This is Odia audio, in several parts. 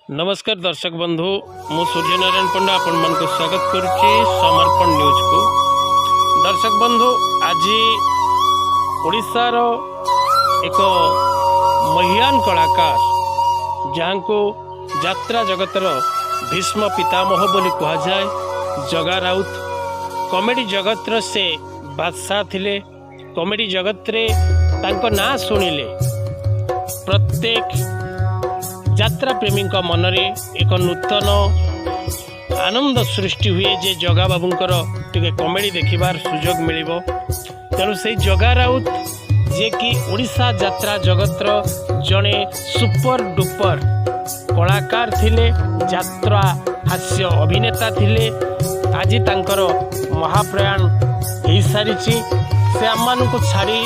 ନମସ୍କାର ଦର୍ଶକ ବନ୍ଧୁ, ମୁଁ ସୂର୍ଯ୍ୟନାରାୟଣ ପଣ୍ଡା ଆପଣମାନଙ୍କୁ ସ୍ୱାଗତ କରୁଛି ସମର୍ପଣ ନ୍ୟୁଜ୍କୁ। ଦର୍ଶକ ବନ୍ଧୁ, ଆଜି ଓଡ଼ିଶାର ଏକ ମହିୟାନ କଳାକାର, ଯାହାଙ୍କୁ ଯାତ୍ରା ଜଗତର ଭୀଷ୍ମ ପିତାମହ ବୋଲି କୁହାଯାଏ, ଜଗା ରାଉତ। କମେଡ଼ି ଜଗତର ସେ ବାଦଶାହ ଥିଲେ। କମେଡ଼ି ଜଗତରେ ତାଙ୍କ ନାଁ ଶୁଣିଲେ ପ୍ରତ୍ୟେକ ଯାତ୍ରା ପ୍ରେମୀଙ୍କ ମନରେ ଏକ ନୂତନ ଆନନ୍ଦ ସୃଷ୍ଟି ହୁଏ ଯେ ଜଗା ବାବୁଙ୍କର ଟିକେ କମେଡ଼ି ଦେଖିବାର ସୁଯୋଗ ମିଳିବ। ତେଣୁ ସେଇ ଜଗା ରାଉତ, ଯିଏକି ଓଡ଼ିଶା ଯାତ୍ରା ଜଗତର ଜଣେ ସୁପର ଡୁପର କଳାକାର ଥିଲେ, ଯାତ୍ରା ହାସ୍ୟ ଅଭିନେତା ଥିଲେ, ଆଜି ତାଙ୍କର ମହାପ୍ରୟାଣ ହେଇସାରିଛି। ସେ ଆମମାନଙ୍କୁ ଛାଡ଼ି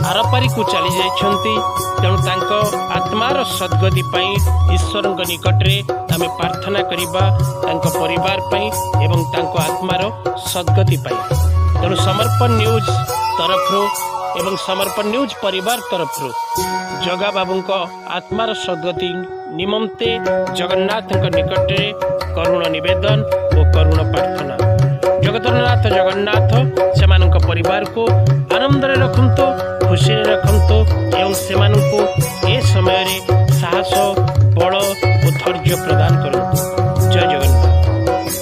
ଆରପାରିକୁ ଚାଲି ଯାଇଛନ୍ତି। ତେଣୁ ତାଙ୍କ ଆତ୍ମାର ସଦ୍ଗତି ପାଇଁ ଈଶ୍ୱରଙ୍କ ନିକଟରେ ଆମେ ପ୍ରାର୍ଥନା କରିବା, ତାଙ୍କ ପରିବାର ପାଇଁ ଏବଂ ତାଙ୍କ ଆତ୍ମାର ସଦ୍ଗତି ପାଇଁ। ତେଣୁ ସମର୍ପଣ ନ୍ୟୁଜ୍ ତରଫରୁ ଏବଂ ସମର୍ପଣ ନ୍ୟୁଜ୍ ପରିବାର ତରଫରୁ ଜଗା ବାବୁଙ୍କ ଆତ୍ମାର ସଦ୍ଗତି ନିମନ୍ତେ ଜଗନ୍ନାଥଙ୍କ ନିକଟରେ କରୁଣ ନିବେଦନ ଓ କରୁଣ ପ୍ରାର୍ଥନା। ଜଗତରନାଥ ଜଗନ୍ନାଥ ସେମାନଙ୍କ ପରିବାରକୁ ଆନନ୍ଦରେ ରଖନ୍ତୁ, ଖୁସିରେ ରଖନ୍ତୁ ଏବଂ ସେମାନଙ୍କୁ ଏ ସମୟରେ ସାହସ, ବଳ ଓ ଧୈର୍ଯ୍ୟ ପ୍ରଦାନ କରନ୍ତୁ।